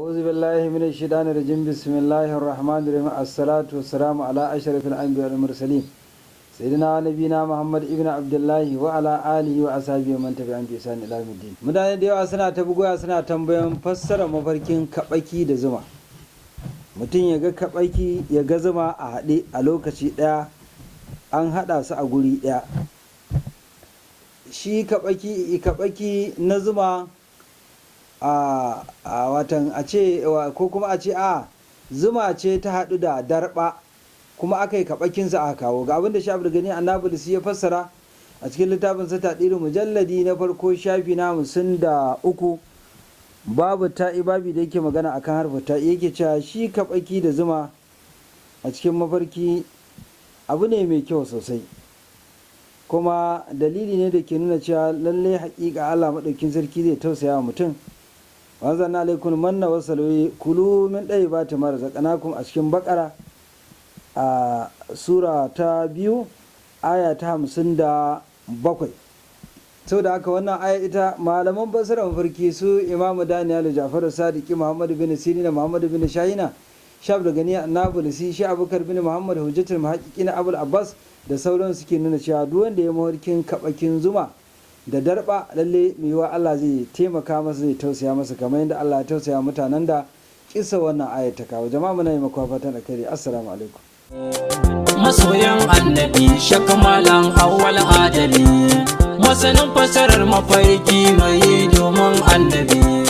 أعوذ بالله من الشيطان الرجيم. بسم الله الرحمن الرحيم. الصلاة والسلام على أشرف الأنبياء والمرسلين، سيدنا نبينا محمد ابن عبد الله وعلى آله وأصحابه ومن تبعهم بإحسان إلى يوم الدين. Mutane da yawa suna ta bugowa suna tambayan fassara mafarkin kaɓaki da zuma. Mutum ya ga kaɓaki, ya ga zuma a haɗe a lokaci ɗaya, an haɗa su a guri ɗaya. Shi kaɓaki na zuma a watan a ce, ko kuma a ce a zuma ce ta haɗu da darɓa kuma aka yi kaɓakinsa aka kawo. Ga abin da Sha Gani Annabulsi ya fassara a cikin littafin sa Taɗiru, mujalladi na farko, shafi na 53, babu ta'i, babi da yake magana akan harfa ta'i. Yake cewa shi kaɓaki da zuma a cikin mafarki abu ne mai kyau sosai, kuma dalili ne da ke nuna cewa lallai haƙiƙa Allah maɗaukin sarki zai tausaya wa mutum. وأنزلنا عليكم المن والسلوى كلوا من طيبات ما رزقناكم, a cikin Bakara, a sura ta 2, aya ta 57. Saboda haka wannan aya ita malaman fassara mafarki su Imamu Daniel, Jafaru Sadiki, Muhammadu bin Sirina, Muhammadu bin Shahina, Shab da Gani Nabulsi, shi Abubakar bin Muhammad Hujjatul Muhaqqiqin, Abul Abbas da sauran suke nuna cewa duk wanda ya mafarkin kabakin zuma da darba, lalle mai yiwa Allah zai taimaka masa, zai tausaya masa, kamar yadda Allah ya tausaya mutanen da kisa wannan ayat ta kawo. Jama'a, muna yi maku fatan alkhairi. Assalamu alaikum. Masoyan Annabi, Shakamalan Awwal Adali, masanin fasarar mafarki mai domin Annabi.